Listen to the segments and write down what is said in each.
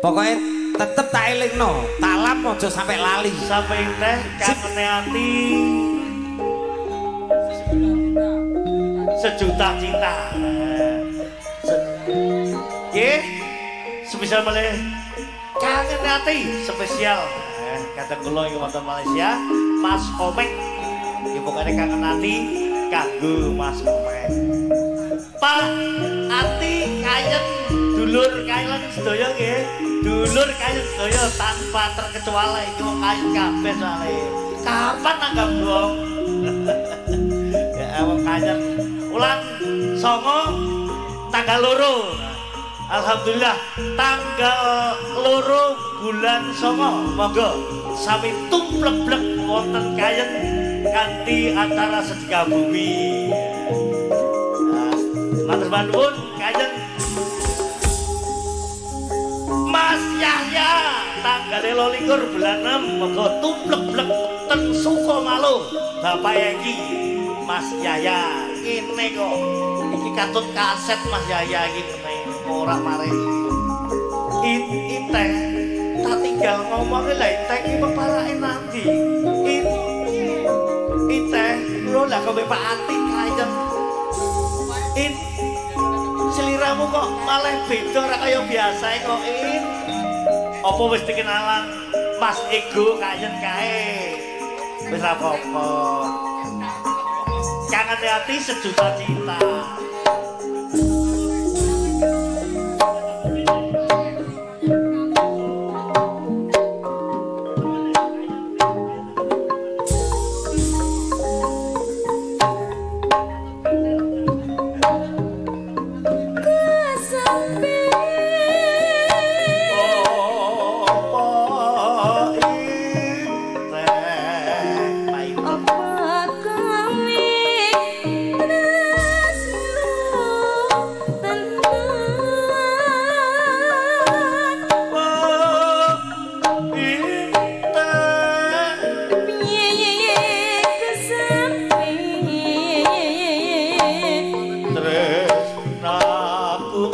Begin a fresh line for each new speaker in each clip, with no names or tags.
Pokoke tetep tak elingno, talam aja sampe lali.
Sampe teh kangene ati sejuta cinta. Nggih. Spesial malih kangen ati spesial. Kadang kula ing wonten Malaysia, Mas Omek. Nggih pokoke kangen ati kanggo Mas Omek. Pak Ati Kayen, dulur Kayen sedaya nggih. Dulur Kayen sedaya tanpa terkecuali iki wong Kayen kabeh soalé. Kapan nanggap gong? Ya wong Kayen ulang 9 tanggal 2. Alhamdulillah tanggal 2 bulan 9 monggo sami tumplek-plek wonten Kayen kanthi acara sedekah bumi. Matur nuwun Kayen. Mas Yahya tanggal 22 bulan 6 monggo tumplek-plek teng Sukomalo. Bapak Eki Mas Yahya ngene kok iki katut kaset Mas Yahya iki ngene ora mare. Inteh tak tinggal ngomong lha inteh iki peparake nanti. Inteh lho lah kok Pak Ati Kayen. In seliramu kok malah beda ora kaya biasae kok In. Apa wis dikenalan Mas Ego Kayen kae? Wis ra apa-apa. Kangen ati sejuta cinta. Aku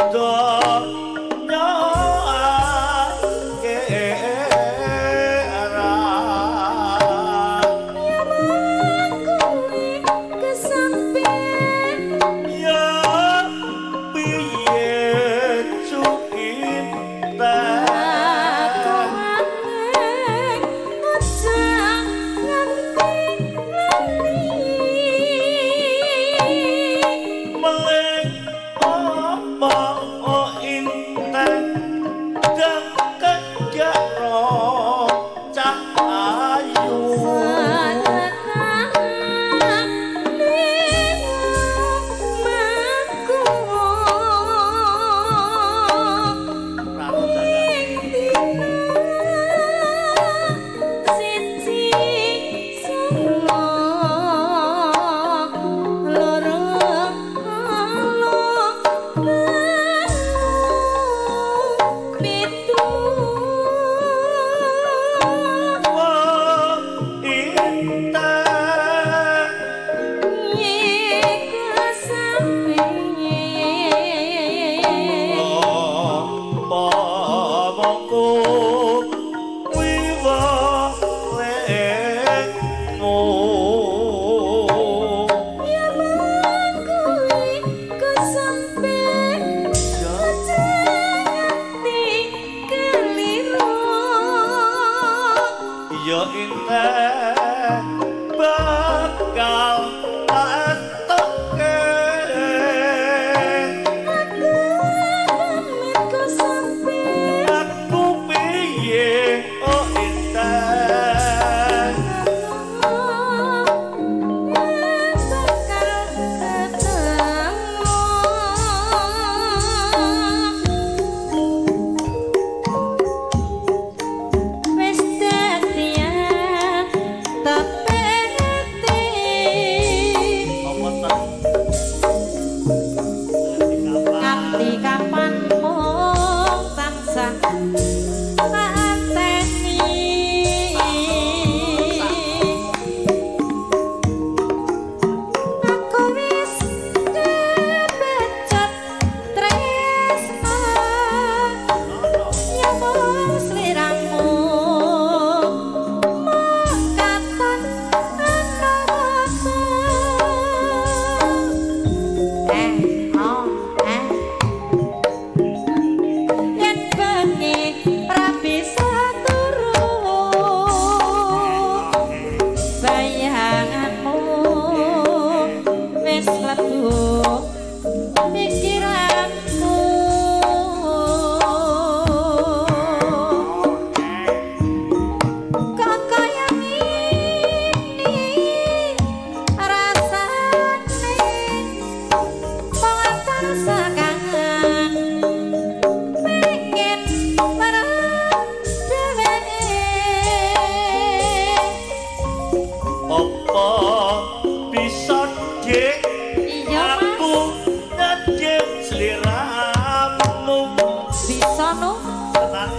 Kono.
Tenan.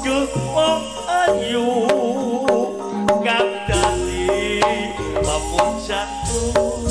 Duh wong ayu kang dadi papujanku.